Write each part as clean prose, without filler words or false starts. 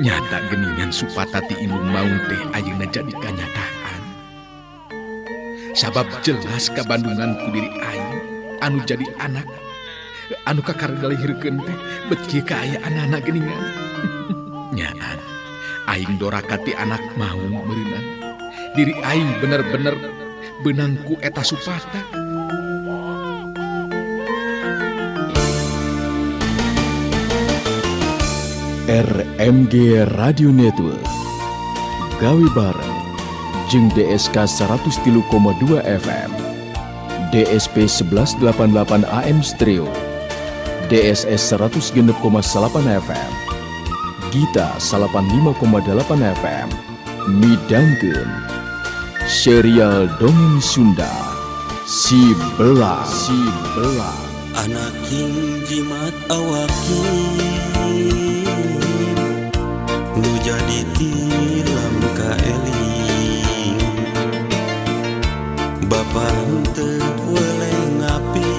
Nyata geningan Supata ti indung maung teh ayeuna jadi kanyataan. Sabab jelas kabandungan ku diri aing anu jadi anak anu kakara dilahirkeun teh bet kieu kaayaanana geningan. Nyaan aing doraka ti anak maung meureunang. Diri aing bener-bener beunang ku eta Supata. RMG Radio Network gawe bareng jeung DSK 103,2 FM, DSP 1188 AM Stereo, DSS 106,8 FM, Gita 85,8 FM, midangkeun serial Dongeng Sunda Si Belang. Si Belang. Anak king jimat awakin nu jadi tilam kaeling bapa henteu weleh ngapi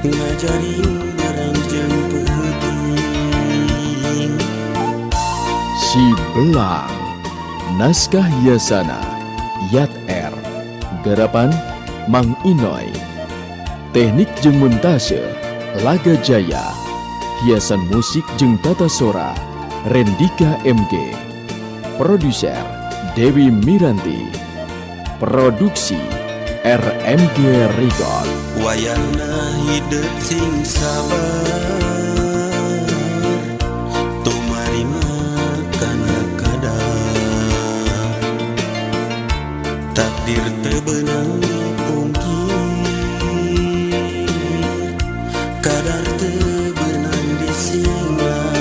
ngajarin barang jeung peuting. Si Belang, naskah Yasana, Yat R, garapan Mang Inoy, teknik jeung montase Laga Jaya, hiasan musik jeung tata sora Rendika MG, produser Dewi Miranti, produksi RMG Record. Wayahna hidup sing sabar tumarima kana kadar takdir teu beunang dipungkir kadar teu beunang disinglar.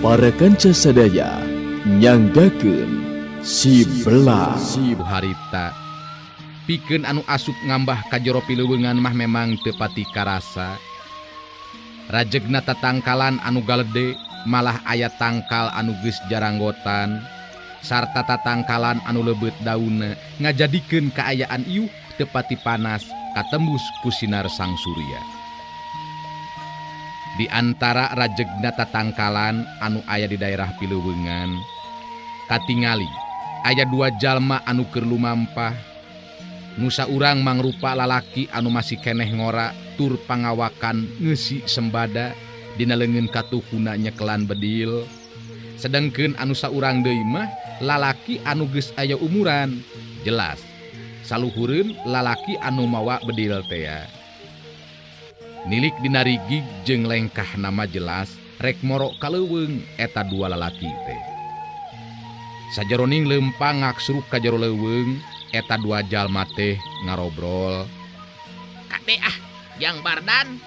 Para kanca sadaya nyanggakeun Si Belang. Si harita pikeun anu asup ngambah ka jero pileuweungan mah memang teu pati karasa. Rajegna tatangkalan anu galede malah aya tangkal anu geus jaranggotan sarta tatangkalan anu leubeut daunna ngajadikeun kaayaan iuh teu pati panas katembus ku sinar sang surya. Di antara rajegna tatangkalan anu aya di daerah pileuweungan katingali aya dua jalma anu keur lumampah. Nusa urang mangrupa lalaki anu masih keneh ngora tur pangawakan ngeusi sembada dina leungeun katuhuna nyekelan bedil. Sedengkeun anu saurang deui mah lalaki anu geus aya umuran, jelas saluhureun lalaki anu mawa bedil tea. Nilik dina rigig jeung lengkah nama jelas rek moro ka leuweung eta dua lalaki teh. Sajeroning leumpang ngaksruk ka jero leuweung eta dua jalma teh ngarobrol. Kade ah, Jang Bardan,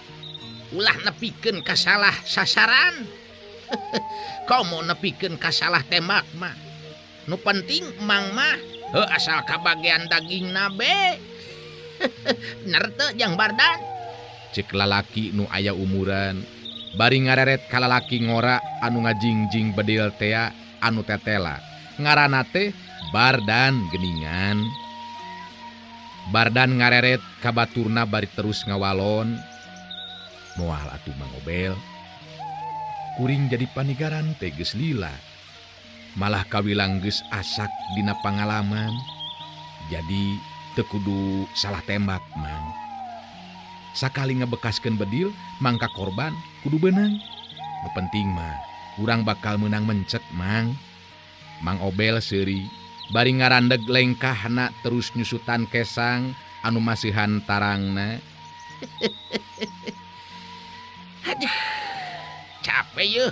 ulah nepikeun ka salah sasaran. Komo nepikeun ka salah tembak mah. Nu penting mang mah heuh asal kabagian dagingna be. Bener teu Jang Bardan? Cek lalaki nu aya umuran bari ngareret ka lalaki ngora anu ngajingjing bedil tea anu tetela. Ngaranna teh Bardan geningan. Bardan ngareret ka baturna bari terus ngawalon. Moal atuh Mang Obel. Kuring jadi panigaran teh geus lila. Malah kawilang geus asak dina pangalaman. Jadi teu kudu salah tembak Mang. Sakali ngebekaskeun bedil mangka korban kudu beunang. Nu penting mah urang bakal meunang mencek Mang. Mang Obel seuri bari ngarandeg lengkahna terus nyusutan kesang anu masihan tarangna. Aduh, capek yeuh.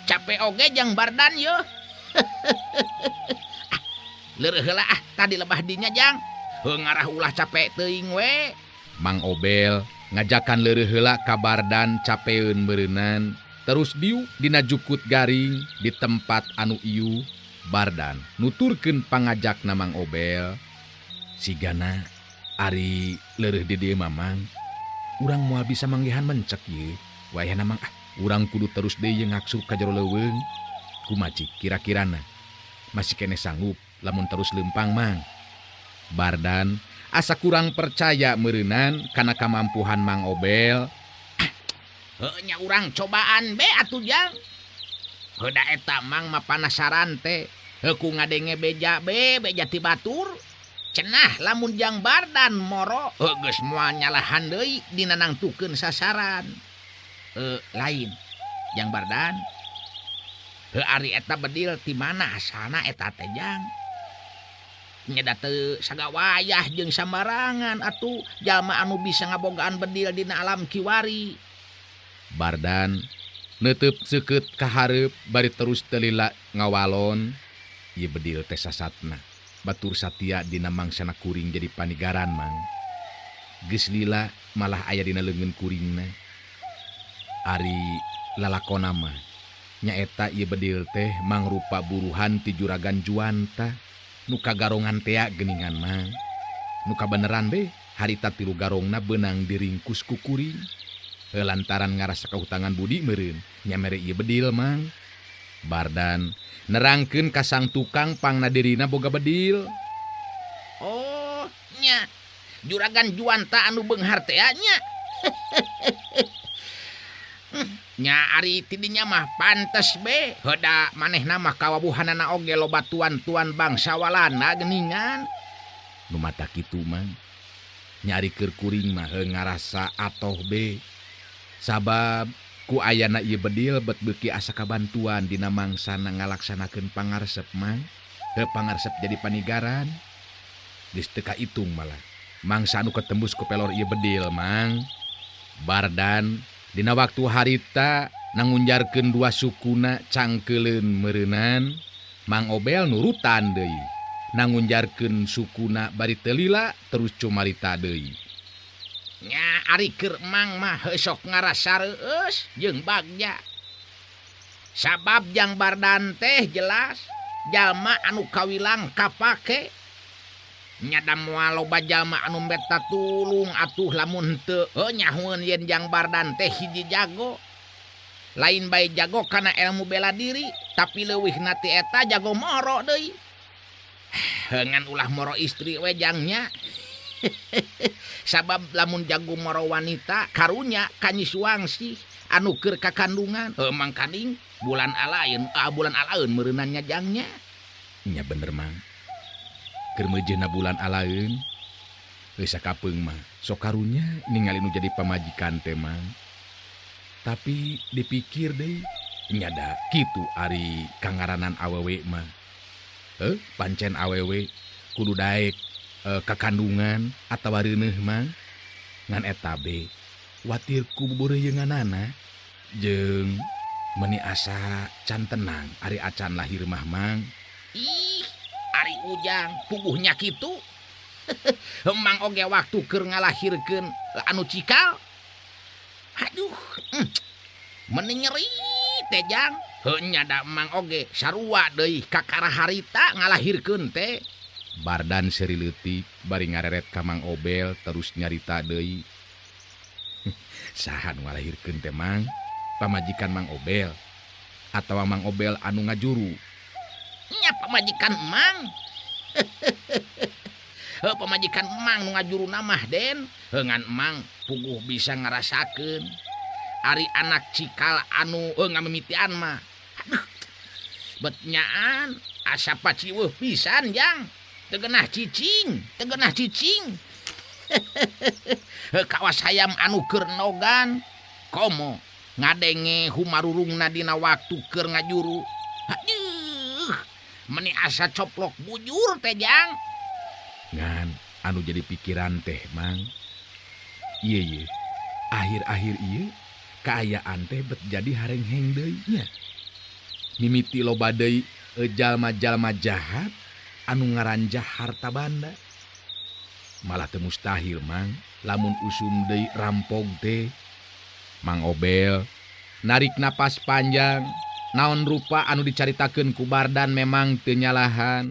Capek oge Jang Bardan yeuh. Ah, leureuh heula ah tadi lebah dinya Jang. Heuh ngarah ulah capek teuing we. Mang Obel ngajakan leureuh heula ka Bardan capeun beureunan. Terus diuk dina jukut garing di tempat anu ieu. Bardan nuturkeun pangajakna Mang Obel. Sigana ari leureuh di dieu mah Mang, urang moal bisa manggihan mencek ieu. Wayahna Mang ah, urang kudu terus deui ngaksur ka jero leuweung. Kumaha cik kira-kirana? Masih keneh sanggup lamun terus leumpang Mang. Bardan asa kurang percaya meureunan kana kamampuhan Mang Obel. Ah, Heuh nya urang cobaan be atuh jang. Heuh da eta Mang mah panasaran teh. Heuh ku ngadenge beja be beja ti batur. Cenah lamun Jang Bardan moro heuh geus moal nyalahan deui dina nangtukeun sasaran. Lain Jang Bardan. Heuh ari eta bedil ti mana asalna eta teh Jang? Nya da teu sagawayah jeung sambarangan atuh jalma anu bisa ngabogaan bedil dina alam kiwari. Bardan neuteub seukeut ka hareup bari terus teu lila ngawalon. Ieu bedil teh sasatna. Batur satia dina mangsana kuring jadi panigaran Mang. Geus lila malah aya dina leungeun kuringna. Ari lalakona mah nyaeta ieu bedil teh mangrupa buruhan ti Juragan Juanta. Nu kagarongan tea geuningan Mang. Nu kabeneran be harita tilu garongna beunang diringkus ku kuring. Lantaran ngarasa kahutangan budi meureun nya mere ieu bedil Mang. Bardan nerangkeun ka sang tukang pangna dirina boga bedil. Oh nya Juragan Juanta anu beunghar tea nya. Nya ari ti dinya mah pantes be. Heuda manehna mah kawabuhanana oge loba tuan-tuan bangsa Walanda geuningan. Nu mata kitu Mang. Nya ari keur kuring mah heuh ngarasa atoh be. Sabab ku ayana ieu bedil bet beuki asa kabantuan dina mangsana ngalaksanakeun pangaresep Mang. Heuh pangaresep jadi panigaran. Geus teu kaitung malah mangsa anu ketembus ku pelor ieu bedil Mang. Bardan dina waktu harita nangunjarkeun dua sukuna cangkeuleun meureunan, Mang Obel nurutan deui. Nangunjarkeun sukuna bari teu lila terus cumarita deui. Nya ari keur Mang mah heuh sok ngarasa reueus jeung bagja. Sabab Jang Bardan teh jelas jalma anu kawilang kapake. Nya da moal loba jalma anu meta tulung atuh lamun henteu heuh nyahueun yen Jang Bardan teh hiji jago. Lain bae jago kana ilmu bela diri, tapi leuwihna ti eta jago moro deui. Heuh ngan ulah moro istri we jangnya. Sabab lamun jago moro wanita karunya ka Nyi Suwangsih anu keur kakandungan. Heuh mangkaning bulan alaeun, bulan alaeun meureunannya jangnya. Nya bener Mang. Keur meujeuhna bulan alaeun geus sakapeung mah sok karunya ningali nu jadi pamajikan teh Mang. Tapi dipikir deui nya da kitu ari kangaranan awewe mah. Heuh pancen awewe kudu daek kakandungan atawa reuneuh Mang. Ngan eta be watir ku bubureuyeunganana jeung meuni asa can tenang ari acan lahir mah Mang. Ih, ari Ujang puguhnya kitu. Mang oge waktu keur ngalahirkeun anu cikal. Aduh, meni nyeri teh Jang. Heuh nya da Mang oge sarua deui kakara harita ngalahirkeun teh. Bardan seuri leutik bari ngareret ka Mang Obel terus nyarita deui. Saha nu ngalahirkeun teh Mang? Pamajikan Mang Obel atawa Mang Obel anu ngajuru? Nya pamajikan Mang. Heuh pamajikan Mang nu ngajuruna mah Den. Heuh ngan Mang puguh bisa ngarasakeun ari anak cikal anu ngamimitian mah. Aduh, bet nyaan asa paciweuh pisan Jang. Teu geunah cicing, teu geunah cicing. Heuh kawas hayam anu keur nogan komo ngadenge humarurungna dina waktu keur ngajuru. Aduh, meni asa coplok bujur teh Jang. Ngan anu jadi pikiran teh Mang. Ieu ye, akhir-akhir ieu kaayaan teh bet jadi harengheng deui nya. Mimiti loba deui jalma-jalma jahat anu ngaranjah harta banda. Malah teu mustahil Mang lamun usum deui rampog teh. Mang Obel narik napas panjang. Naon rupa anu dicaritakeun ku Bardan memang teu nyalahan.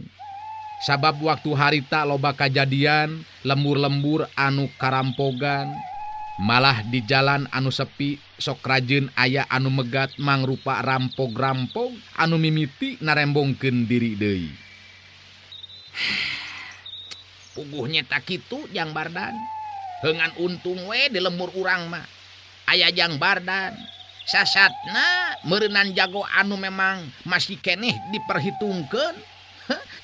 Sabab waktu harita loba kajadian lembur-lembur anu karampogan. Malah di jalan anu sepi sok rajeun aya anu megat mangrupa rampog-rampog anu mimiti narembongkeun diri deui. Puguhnya tak kitu Jang Bardan. Heungan untung we di lembur urang mah. Aya Jang Bardan. Sasatna meureunan jago anu memang masih keneh diperhitungkeun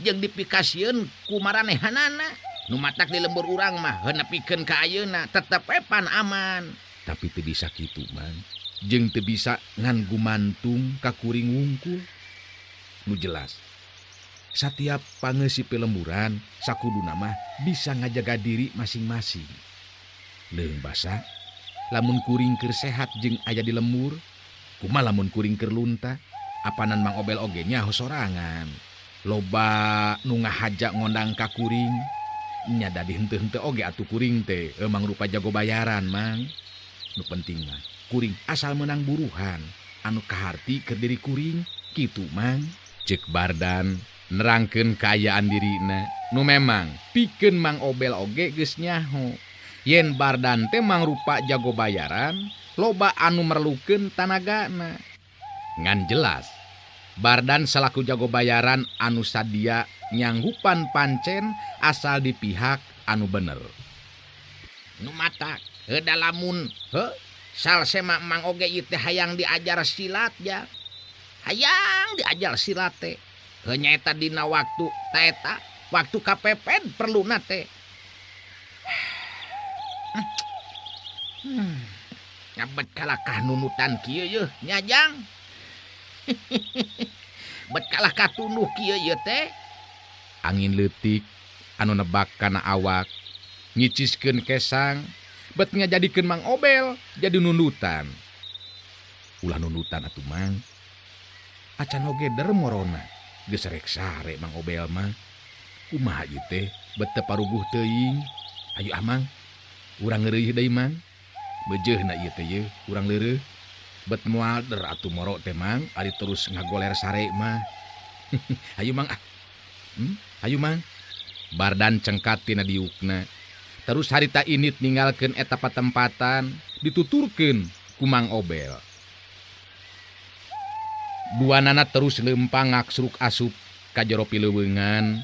jeung dipikasieun ku maranehanana. Nu matak di lembur urang mah nepikeun ka ayeuna tetep epan aman. Tapi teu bisa kitu Mang. Jeung teu bisa ngan gumantung ka kuring wungkul. Nu jelas satiap pangeusi pelemburan sakuduna mah bisa ngajaga diri masing-masing. Leung basa lamun kuring keur sehat jeung aya di lembur, kumaha lamun kuring keur lunta, apanan Mang Obel oge nyaho sorangan. Loba nu ngahaja ngondang ka kuring, nya da dihenteu-henteu oge atuh kuring teh emang rupa jago bayaran Mang. Nu penting mah kuring asal menang buruhan anu kaharti keur diri kuring kitu Mang. Ceuk Bardan nerangkeun kaayaan dirina nu memang pikeun Mang Obel oge geus nyaho. Yen Bardan teh mangrupa jago bayaran, loba anu merlukeun tanagana. Ngan jelas, Bardan salaku jago bayaran anu sadia nyanggupan pancen asal di pihak anu bener. Nu matak heuh lamun heuh salsema Mang oge ieu teh hayang diajar silat ya. Hayang diajar silat teh. Heuh nyaeta dina waktu taeta, waktu kapepet perluna teh. Nyabet kalakah nunutan kieu yeuh nyajang. Bet kalah katunduh kieu ieu teh. Angin leutik anu nebak kana awak nyiciskeun kesang bet ngajadikeun Mang Obel jadi nundutan. Ulah nundutan atuh Mang. Acan oge der morona geus rek sare Mang Obel mah. Kumaha ieu teh bet teu paruguh teuing. Ayo ah Mang. Urang ngeureuyeuh deui Mang. Beujeuna ieu teh yeuh urang leureuh. Bet moal der atuh moro teh Mang, ari terus ngagoler sare mah. Hayu Mang ah. Hayu Mang. Bardan cengkat tina diukna. Terus harita init ninggalkeun eta patempatan dituturkeun ku Mang Obel. Duanana terus leumpang ngaksruk asup ka jero pileuweungan.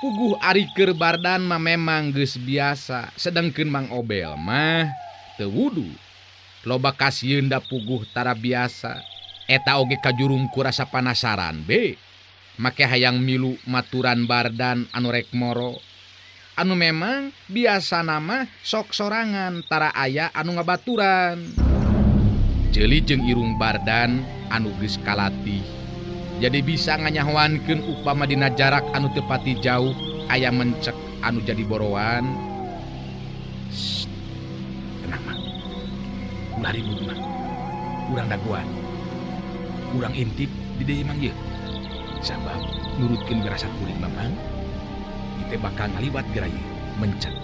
Puguh ari keur Bardan mah memang geus biasa, sedengkeun Mang Obel mah teu wudu. Loba kasieun da puguh tara biasa. Eta oge kajurung ku rasa panasaran be. Make hayang milu maturan Bardan anu rek moro. Anu memang biasa nama sok sorangan tara aya anu ngabaturan. Jeuli jeung irung Bardan anu geus kalatih. Jadi bisa nganyahoankeun upama dina jarak anu teu pati jauh aya mencek anu jadi borowan. Shh, tenang Mang. Ulah ribut Mang. Urang dagoan. Urang intip di dieu Mang ieu. Sabab nurutkeun wirasat kuring mah Mang. Ieu bakal ngaliwat geura ieu mencek.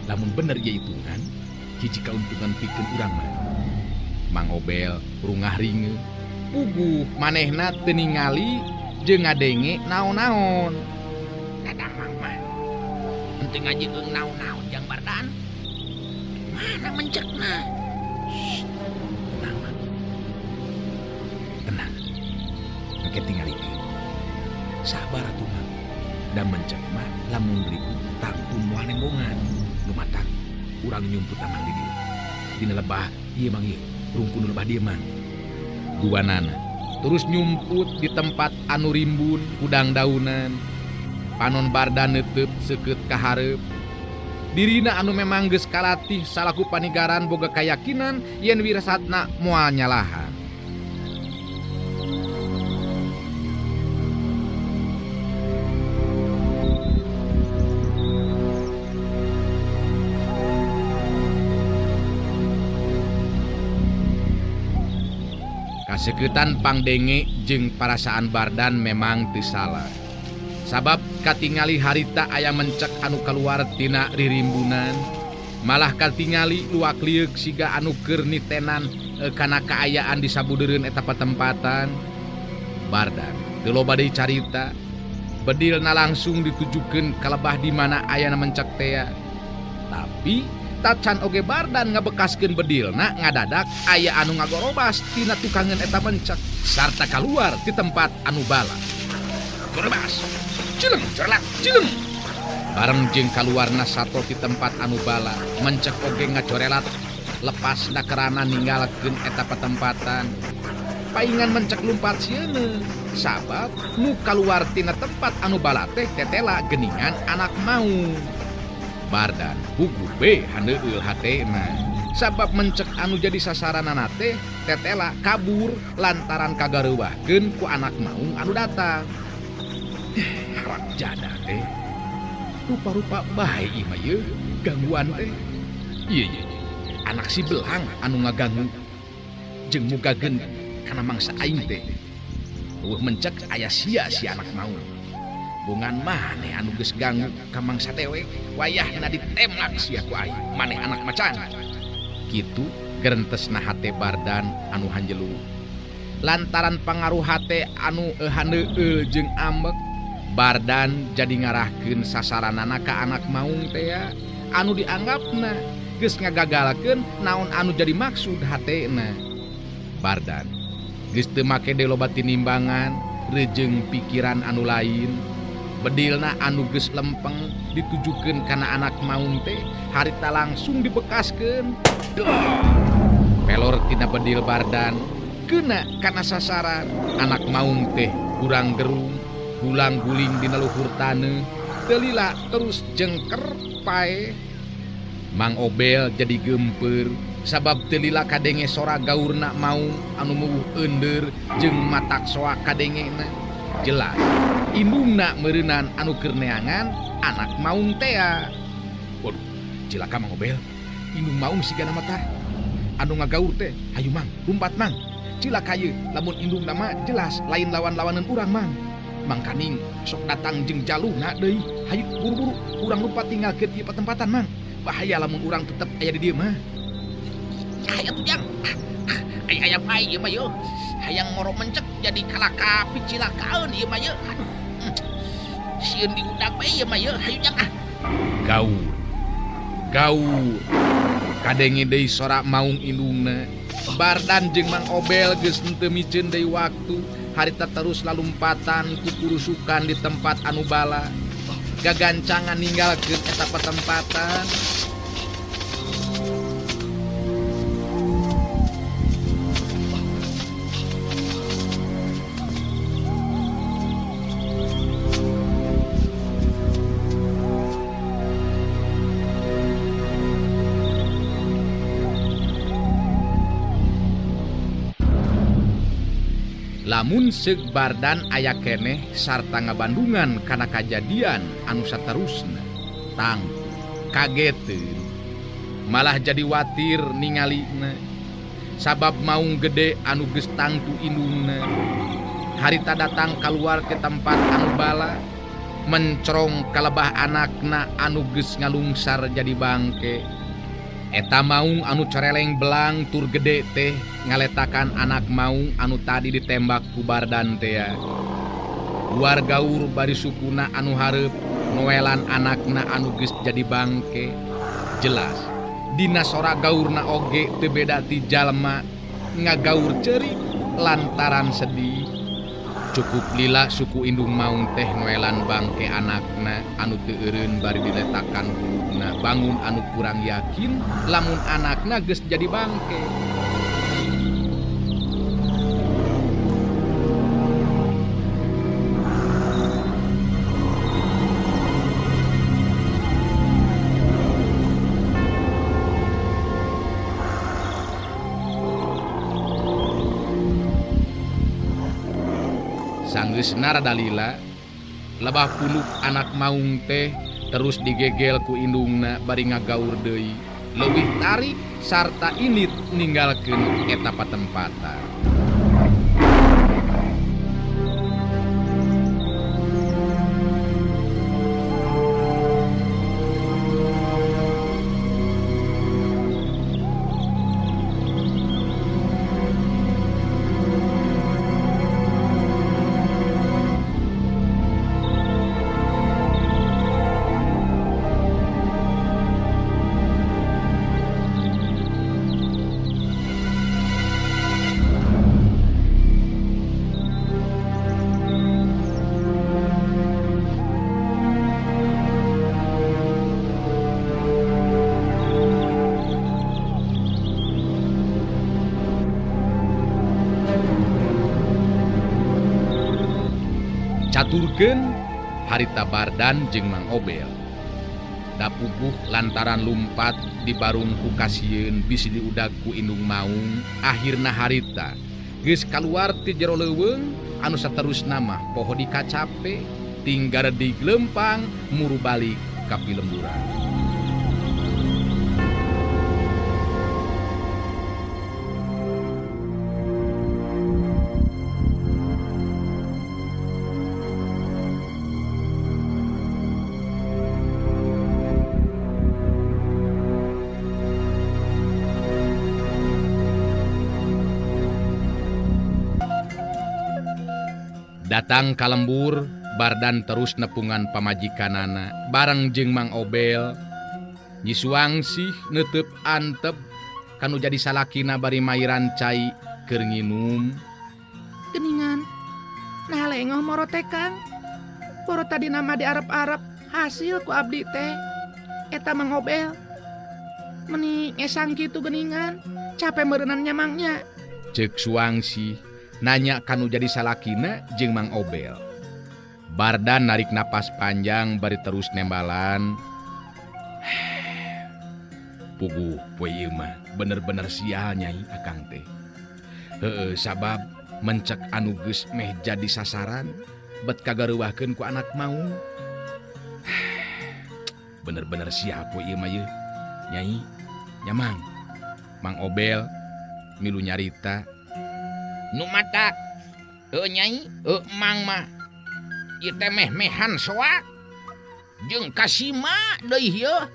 Lamun bener ieu hitungan, hiji kauntungan pikeun urang mah. Mang Obel rungah ringe. Puguh manehna teu ningali jeung ngadenge naon-naon. Dadang Mang mah. Henteu ngajieung naon-naon Jang Bardan. Mana mencekna? Shh, tenang Mang. Tenang. Engke tingalikeun. Sabar atuh Mang. Da mencek mah lamun ribut tangtu moal nembongan. Nu matak urang nyumput Mang di dieu. Dina lebah ieu Mang ieu. Rungkun lebah dieu Mang. Duanana terus nyumput di tempat anu rimbun kudang daunan. Panon Bardan neuteub seukeut ka hareup. Dirina anu memang geus kalatih salaku panigaran boga kayakinan yen wirasatna moal nyalahan. Kaseketan pangdenge jeung parasaan Bardan memang teu salah. Sabab katingali harita aya mencek anu kaluar tina ririmbunan, malah katingali luak lieuk siga anu keur nitenan kana kaayaan di sabudeureun eta patempatan. Bardan teu loba deui carita, bedilna langsung ditujukeun ka lebah di mana ayana mencek tea. Tapi tacan oge Bardan ngabekaskeun bedilna ngadadak aya anu ngagorobas tina tukangeun eta mencek sarta kaluar ti tempat anu bala. Gorobas, cileng, cerlak, cileng. Bareng jeung kaluarna sato ti tempat anu bala, mencek oge ngacorelat Lepas dakerana ninggalkeun eta patempatan. Paingan mencek lumpat sieuna sabab nu kaluar tina tempat anu bala teh tetela geningan anak maung. Bardan puguh be haneueul hatena sabab mencek anu jadi sasaranana teh tetela kabur lantaran kagareuwahkeun ku anak maung anu datang. Harap jada teh rupa-rupa bae ieu mah yeuh gangguan teh. Ieu ieu anak si belang anu ngaganggu jeung mugageun kana mangsa aing teh. Eueuh mencek aya sia si anak maung. Bongan maneh anu geus ganggu ka mangsa dewek wayahna ditembak sia ku aing maneh anak macan. Kitu gerentesna hate Bardan anu hanjelu. Lantaran pangaruh hate anu haneueul jeung ambek, Bardan jadi ngarahkeun sasaranana ka anak maung teh anu dianggapna geus ngagagalkeun naon anu jadi maksud hatena. Bardan geus teu make deui loba tinimbangan rejeung pikiran anu lain. Bedilna anu geus lempeng ditujukeun kana anak maung teh harita langsung dibekaskeun. Pelor tina bedil Bardan kena kana sasaran. Anak maung teh kurang gerung, gulang-guling dina luhur taneuh, teu lila terus jengker pae. Mang Obel jadi gempeur sabab teu lila kadenge sora gaurna maung anu meuwuh eundeur jeung matak soak kadengena. Jelas indungna meureunan anu keur neangan anak maung tea. Waduh, cilaka Mang Obel. Indung maung sigana mah tah anu ngagaur teh. Hayu Mang, lumpat Mang. Cilaka ye lamun indungna mah jelas lain lawan-lawanan urang Mang. Mangkaning sok datang jeung jaluna deui. Hayu buru-buru urang lumpat tinggalkeun ieu patempatan Mang. Bahaya lamun urang tetep aya di dieu mah. Aya tuh jang. Aya pae ieu mah yeuh. Hayang ngoro mencek jadi kalaka picilakaeun ieu mah yeuh. Aduh. Sieun diudag bae ieu mah yeuh. Hayu jang ah. Gaur. Gaur. Kadenge deui sora maung indungna. Bardan jeung Mang Obel geus henteu miceun deui waktu. Harita terus lalumpatan ku kurusukan di tempat anu bala. Gagancangan ninggalkeun eta patempatan. Lamun seuk Bardan aya keneh sarta ngabandungan kana kajadian anu saterusna, tang kageteun malah jadi watir ningalina sabab maung gede anu geus tangtu indungna. Harita datang kaluar ke tempat anu bala, mencerong kalebah anakna anu geus ngalungsar jadi bangke. Eta maung anu cereleng belang tur gede teh ngaletakan anak maung anu tadi ditembak ku Bardan tea. Luar gaur bari sukuna anu hareup noelan anakna anu geus jadi bangke. Jelas dina sora gaurna oge teu beda ti jalma ngagaur ceurik lantaran sedih. Cukup lila suku indung maung teh noelan bangke anakna anu teu eureun bari diletakan huluna bangun anu kurang yakin lamun anakna geus jadi bangke. Sanggeusna rada lila, lebah punuk anak maung teh terus digegel ku indungna bari ngagaur deui, leuwih tarik sarta init ninggalkeun eta patempatan. Haturkeun harita Bardan jeung Mang Obel. Da puguh lantaran lumpat di barung ku kasieun bisi diudag ku indung maung, akhirna harita geus kaluar ti jero leuweung anu saterusna mah poho dikacape tinggal diglempang muru balik ka pilemburan. Datang ka lembur, Bardan terus nepungan pamajikanana bareng jeung Mang Obel. Nyi Suangsih neuteup antep kanu jadi salakina bari mairan cai keur nginum. Geningan, nah lengoh moro teh Kang. Poro tadi nama di Arab-Arab hasil ku abdi teh. Eta Mang Obel. Meni ngesang kitu geningan, capek meureunnan nyamangnya. Ceuk Suangsih nanya kanu jadi salakina jeung Mang Obel. Bardan narik napas panjang bari terus nembalan. Puguh poe ieu mah bener-bener sial nyai akang teh. Heueuh sabab mencek anu geus meh jadi sasaran bet kagareuwahkeun ku anak maung. Bener-bener sial poe ieu mah yeuh. Nyai, nyamang. Mang Obel milu nyarita. Nu mata nyai mang mah ieu teh meh-mehan soak jeung kasima deui yeuh.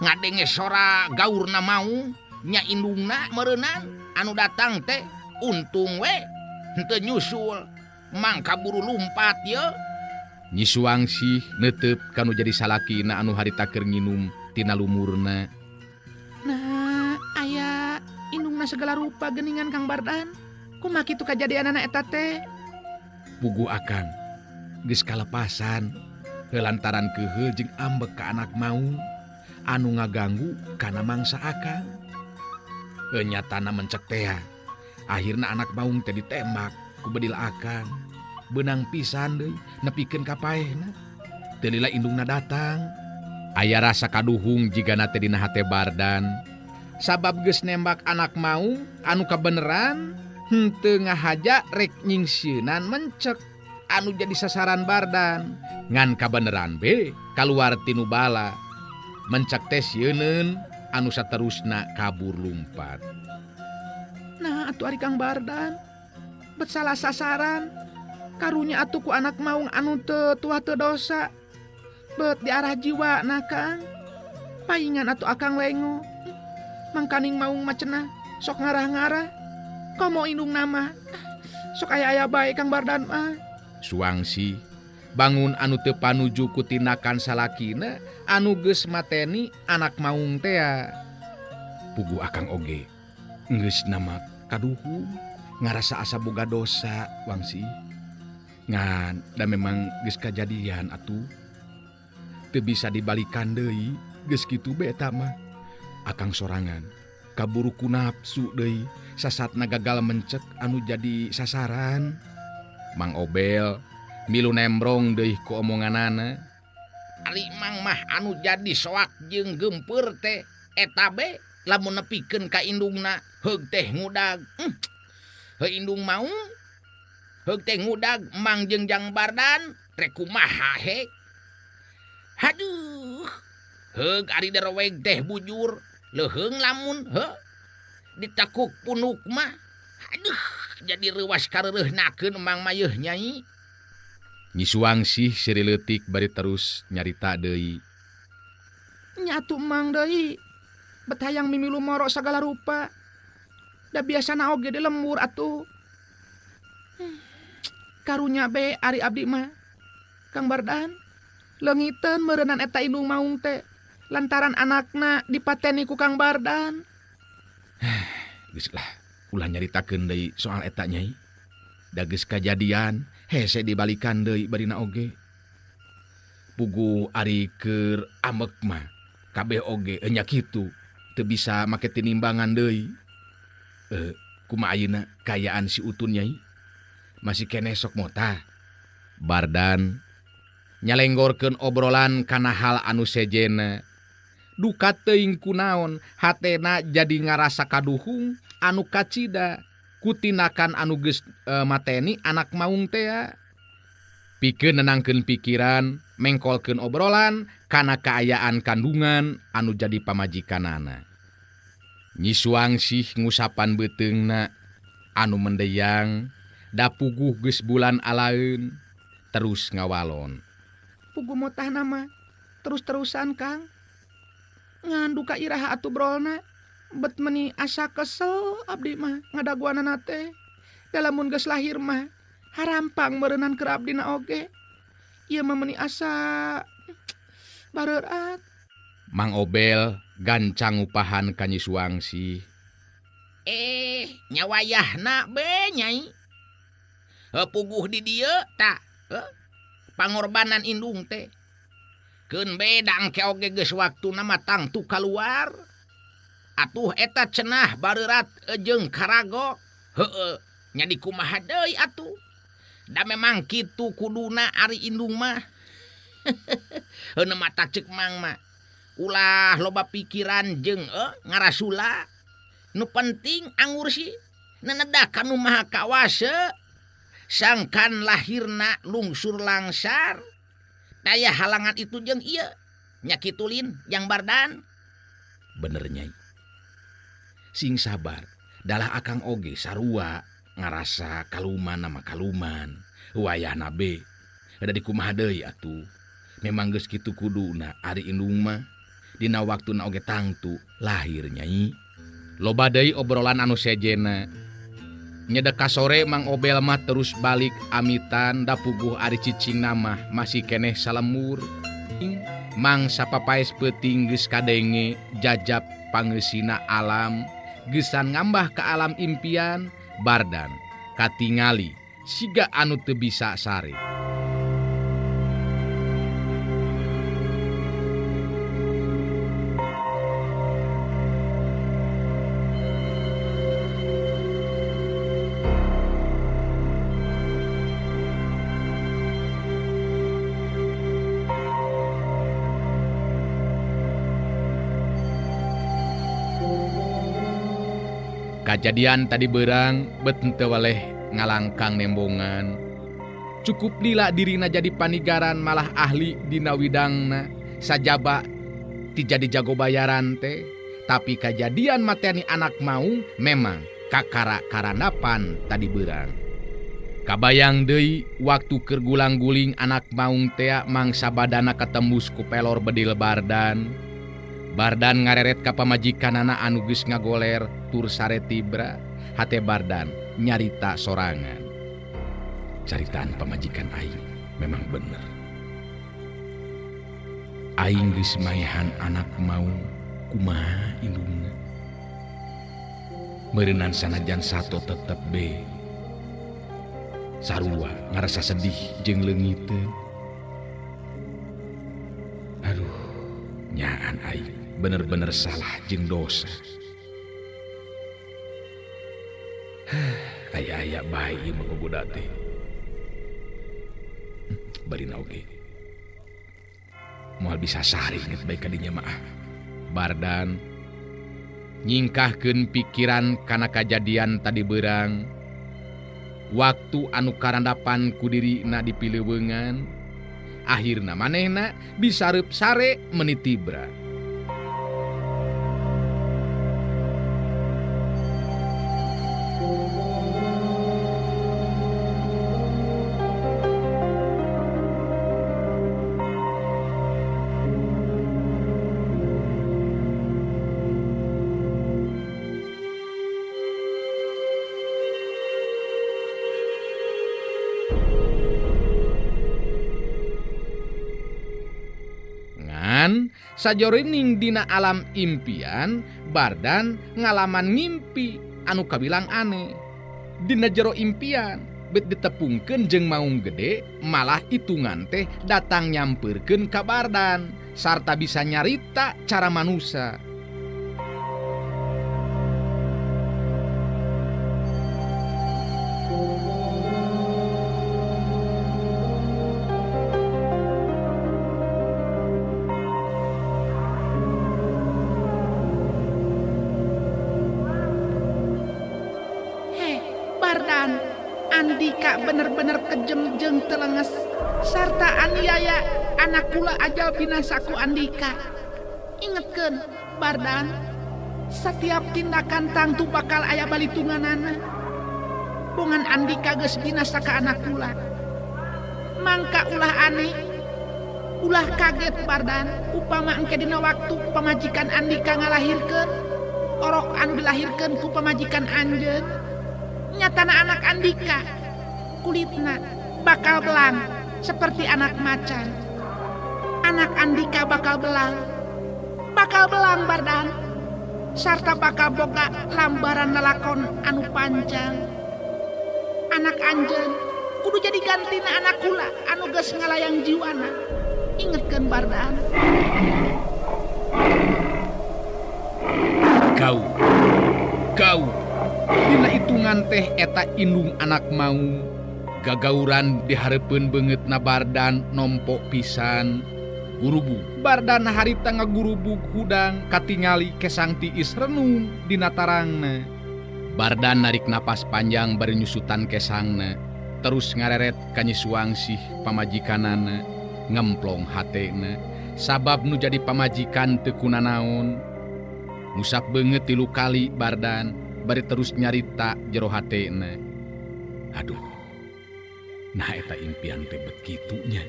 Ngadenge sora gaurna maung nya indungna meureunan anu datang teh untung we henteu nyusul mang kaburu lumpat yeuh. Nyi Suangsih neuteup kanu jadi salakina anu harita keur nginum tina lumurna. Nah aya indungna segala rupa geningan Kang Bardan. Kumaha kitu kajadianana eta teh? Puguh akang geus kalepasan lantaran keuheul jeung ambek ka anak maung anu ngaganggu kana mangsa akang. Nyatana mencek tea. Akhirna anak maung teh ditembak ku bedil akang. Beunang pisan deui nepikeun ka paehna. Teu lila indungna datang. Aya rasa kaduhung jigana teh dina hate Bardan. Sabab geus nembak anak maung anu kabeneran henteu ngahaja rek nyingsieunan mencek anu jadi sasaran Bardan. Ngan kabeneran be kaluar tinu bala. Mencek teh sieuneun anu saterusna kabur lumpat. Nah atuh ari Kang Bardan bet salah sasaran. Karunya atuh ku anak maung anu teu tua teu dosa. Bet diarah jiwa na Kang. Paingan atuh akang lengo. Mangkaning maung mah cenah sok ngarah-ngarah. Komo indung nama sok aya-aya bae Kang Bardan mah. Suangsih bangun anu teu panuju ku tindakan salakina anu geus mateni anak maung tea. Puguh akang oge geus nama kaduhung ngarasa asa boga dosa Wangsi. Ngan da memang geus kajadian atuh. Teu bisa dibalikan deui geus kitu be eta mah. Akang sorangan kaburu ku nafsu deui sasatna gagal mencek anu jadi sasaran. Mang Obel milu nembrong deui ku omonganana. Ari mang mah anu jadi soak jeung geumpeur teh eta be lamun nepikeun ka indungna heug teh ngudag. Heuh indung maung heug teh ngudag mang jeung Jang Bardan rek kumaha he. Haduh heug ari deroweg teh bujur leuheung lamun heuh ditakuk punuk mah. Aduh jadi reuwas kareureihnakeun mang mah yeuh nyai. Nyi Suangsih seuri leutik bari terus nyarita deui. Nya atuh mang deui bet hayang mimilu moro sagala rupa. Da biasana oge di lembur atuh. Karunya be ari abdi mah Kang Bardan leungiteun meureunan eta indung maung teh lantaran anakna dipateni ku Kang Bardan. Geus lah ulah nyaritakeun deui soal eta nyai. Da geus kajadian hese dibalikan deui barina oge. Puguh ari keur ambek mah kabeh oge nya kitu teu bisa make tinimbangan deui. Kumaha ayeuna kaayaan si Utun nyai? Masih keneh sok motah. Bardan nyalenggorkeun obrolan kana hal anu sejena. Duka teuing kunaon hatena jadi ngarasa kaduhung anu kacida kutinakan anu geus mateni anak maung tea. Pikeun nenangkeun pikiran, mengkolkeun obrolan kana kaayaan kandungan anu jadi pamajikanana. Nyi Suangsih ngusapan beuteungna anu mendeyang da puguh geus bulan alaeun terus ngawalon. Puguh motahna mah terus-terusan Kang. Ngan duka iraha atuh brolna bet meni asa kesel abdi mah ngadaguanana teh. Da lamun geus lahir mah harampang meureunan keur abdina oge. Ieu mah meni asa bareurat. Mang Obel gancang upahan ka Nyi Suangsih. Nyawayahna be nyai. Puguh di dieu tah pangorbanan indung teh. Keun be dang ke oge geus waktuna mah tangtu kaluar. Atuh eta cenah bareurat jeung karagok. Heueuh, nya dikumaha deui atuh. Da memang kitu kuduna ari indung mah. Heueuh mata ceuk mang mah. Ulah loba pikiran jeung ngarasula. Nu penting anggur si nenedah ka nu maha kawasa. Sangkan lahirna lungsur langsar. Daya halangan itu jeung ieu nya kitulin yang Bardan. Bener nyai. Sing sabar, dalah akang oge sarua ngarasa kaluman nama kaluman. Wayahna be da dikumaha deui atuh. Memang geus kitu kuduna ari indung mah. Dina waktuna oge tangtu lahir nyai. Loba deui obrolan anu sejena. Nyedek ka sore Mang Obel mah terus balik amitan da puguh ari cicingna mah masih keneh salemur. Mangsa papaes peuting geus kadenge jajab pangeusina alam geusan ngambah ka alam impian Bardan katingali siga anu teu bisa sare. Kajadian tadi berang bet henteu waleh ngalangkang nembongan. Cukup lila dirina jadi panigaran malah ahli dina widangna sajaba ti jadi jago bayaran teh. Tapi kajadian mateni anak maung memang kakara karanapan tadi berang. Kabayang deui waktu keur gulang-guling anak maung tea mangsa badana katembus ku pelor bedil Bardan. Bardan ngareret ka pamajikanana anu geus ngagoler tur sare tibra. Hate Bardan nyarita sorangan. Caritaan pamajikan aing memang bener. Aing geus maehan anak maung kumaha indungna. Meureunnan sanajan sato tetep be. Sarua ngarasa sedih jeung leungiteun. Aduh, nyaan aing bener-bener salah jeung dosa. Aya-aya bae ieu mah gogoda teh. Barina oge. Moal bisa sare inget bae ka dinya mah. Bardan nyingkahkeun pikiran kana kajadian tadi beurang. Waktu anu karandapan ku dirina dipileuweungan, akhirna manehna bisareup sare meuni tibra. Sajorining dina alam impian, Bardan ngalaman ngimpi anu kabilang aneh. Dina jero impian, bet ditepungkeun jeung maung gede, malah hitungan teh datang nyamperkeun ka Bardan sarta bisa nyarita cara manusa. Andika bener-bener kejem jeung telenges sarta aniaya anak kula ajal binasaku Andika. Ingetkeun Bardan, setiap tindakan tangtu bakal aya balitunganana. Bongan Andika geus binasa ka anak kula. Mangka ulah aneh, ulah kaget Bardan, upama engke dina waktu pamajikan Andika ngalahirkeun, orok anu dilahirkeun ku pamajikan anjeun, nyatana anak Andika kulitna bakal belang seperti anak macan. Anak Andika bakal belang Bardan, sarta bakal boga lambaran lelakon anu panjang. Anak anjeun kudu jadi gantina anak kula anu geus ngalayang jiwana. Ingetkeun Bardan. Kau kau dina hitungan teh eta indung anak maung gagauran dihareupeun beungeutna Bardan nompo pisan. Gurubu Bardan harita ngagurubug hudang katingali kesang tiis renung dina tarangna. Bardan narik napas panjang bari nyusutan kesangna, terus ngareret ka Nyi Suangsih pamajikanana, ngemplong hatena sabab nu jadi pamajikan teu kunanaon. Ngusap beungeut 3 kali Bardan bari terus nyarita jero hatena. Aduh, nah eta impian teh bet kitu nya.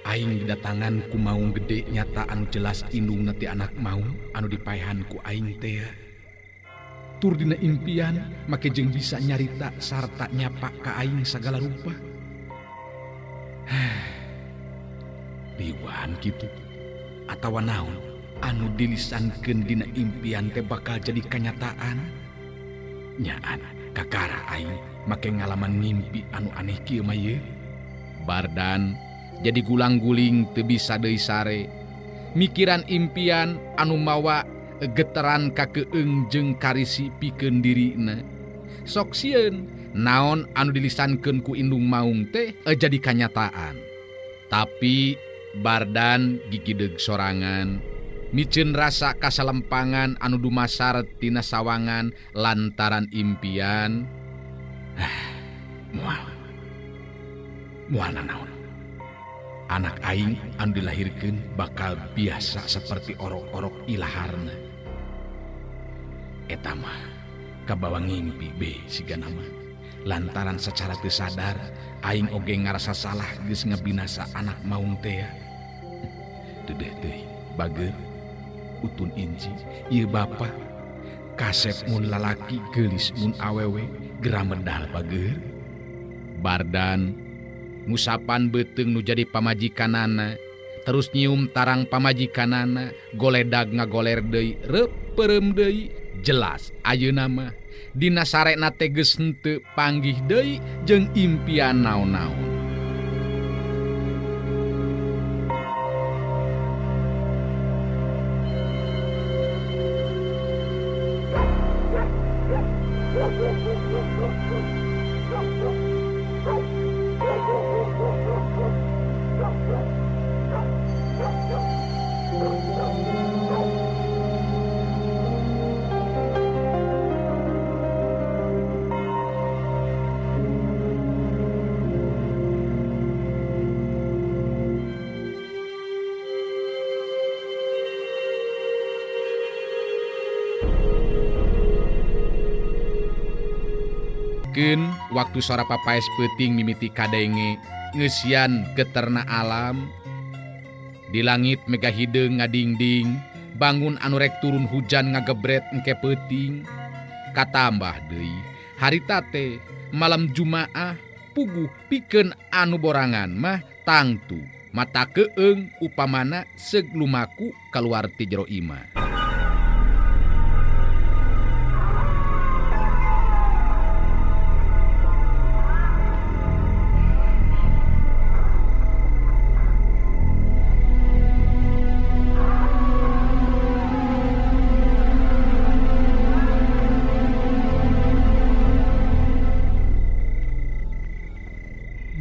Aing didatangan ku maung gede nyata anu jelas indungna ti anak maung anu dipaehan ku aing teh. Tur dina impian make jeung bisa nyarita sarta nyapa ka aing sagala rupa. Liwan kitu atawa naon anu dilisankeun dina impian teh bakal jadi kanyataan. Nyaan kakara aing make ngalaman ngimpi anu aneh kieu mah ye. Bardan jadi gulang-guling teu bisa deui sare. Mikiran impian anu mawa geteran kakeung jeung karisi pikeun dirina. Sok sieun naon anu dilisankeun ku indung maung teh jadi kanyataan. Tapi Bardan gigideg sorangan, miceun rasa kasalempangan anu dumasar tina sawangan lantaran impian. Moal. Moal nanaon. Anak aing anu dilahirkeun bakal biasa seperti orok-orok ilaharna. Eta mah kabawa ngimpi be sigana mah. Lantaran secara teu sadar aing oge ngarasa salah geus ngabinasa anak maung teh. Dedeh teh bager utun inci ieu bapa kasep mun lalaki geulis mun awewe geura medal bager. Bardan ngusapan beuteung nu jadi pamajikanana, terus nyium tarang pamajikanana, goledag ngagoler deui, reup peureum deui. Jelas ayeuna mah dina sarena teh geus henteu panggih deui jeung impian naon-naon. Waktu sora papaes peuting mimiti kadenge ngeusian geterna alam. Di langit mega hideung ngadingding, bangun anu rek turun hujan ngagebret engke peuting. Katambah deui harita teh malam Jumaah puguh pikeun anu borangan mah tangtu mata keung upamana seug lumaku kaluar ti jero imah.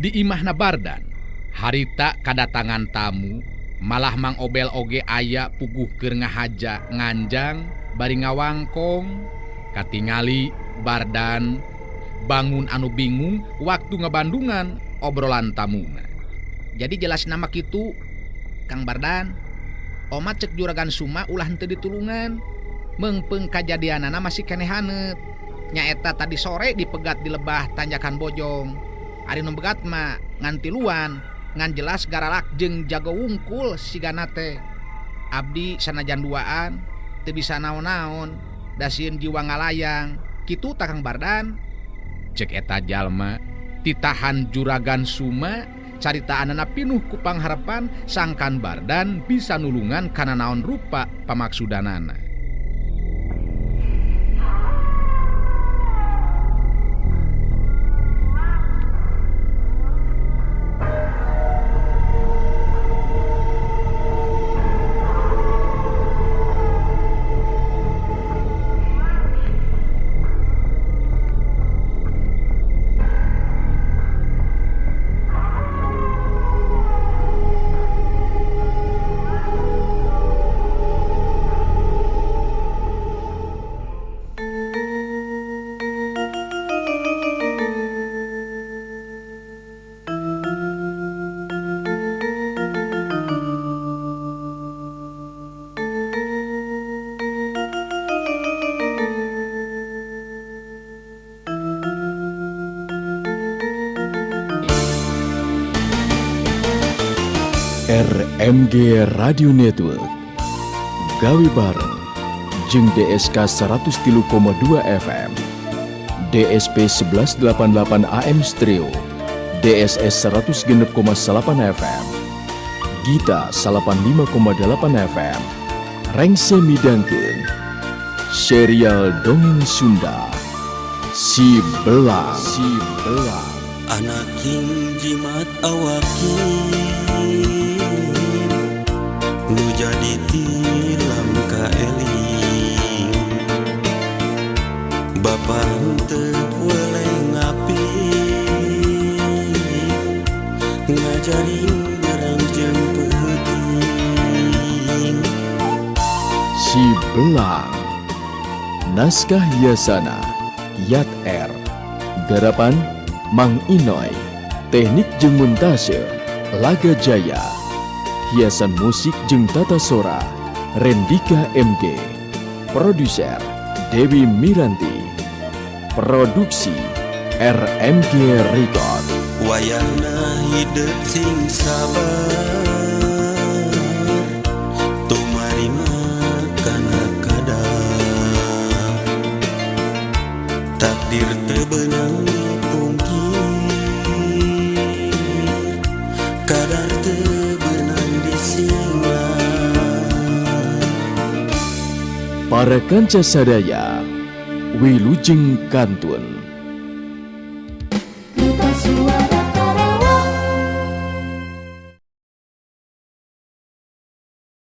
Di imahna Bardan, harita kadatangan tamu, malah Mang Obel oge aya puguh keur ngahaja nganjang bari ngawangkong. Katingali Bardan Bangun anu bingung waktu ngebandungan obrolan tamuna. Jadi jelas nama kitu Kang Bardan. Omat cek Juragan Suma ulah henteu ditulungan. Meungpeung kajadianana masih keneh haneut. Nyaeta tadi sore dipegat di lebah tanjakan Bojong. Ari nu begat mah ngan tiluan, ngan jelas garalak jeung jago wungkul sigana teh. Abdi sanajan duaan teu bisa naon-naon, da sieun jiwa ngalayang. Kitu tah Kang Bardan. Cek eta jalma titahan Juragan Suma caritaanana pinuh ku pangharepan sangkan Bardan bisa nulungan kana naon rupa pamaksudanana. RMG Radio Network gawe bareng jeung DSK 103,2 FM, DSP 1188 AM Stereo, DSS 106,8 FM, Gita 85,8 FM, Rengse midangkeun serial Dongeng Sunda Si Belang. Si Belang. Anaking jimat awakin nu jadi tilam kaeling, bapa henteu weleh ngapi ngajarin barang jeung peuting. Si Belang. Naskah Yasana Yat R. Garapan Mang Inoy. Teknik jeung montase Laga Jaya. Hiasan musik jeung tata sora Rendika MG. Produser Dewi Miranti. Produksi RMG Record. Wayahna hidup sing sabar, tumarima kana kadar, takdir teu beunang dipungkir, kadar teu beunang disinglar. Para kanca sadaya, wilujeng kantun.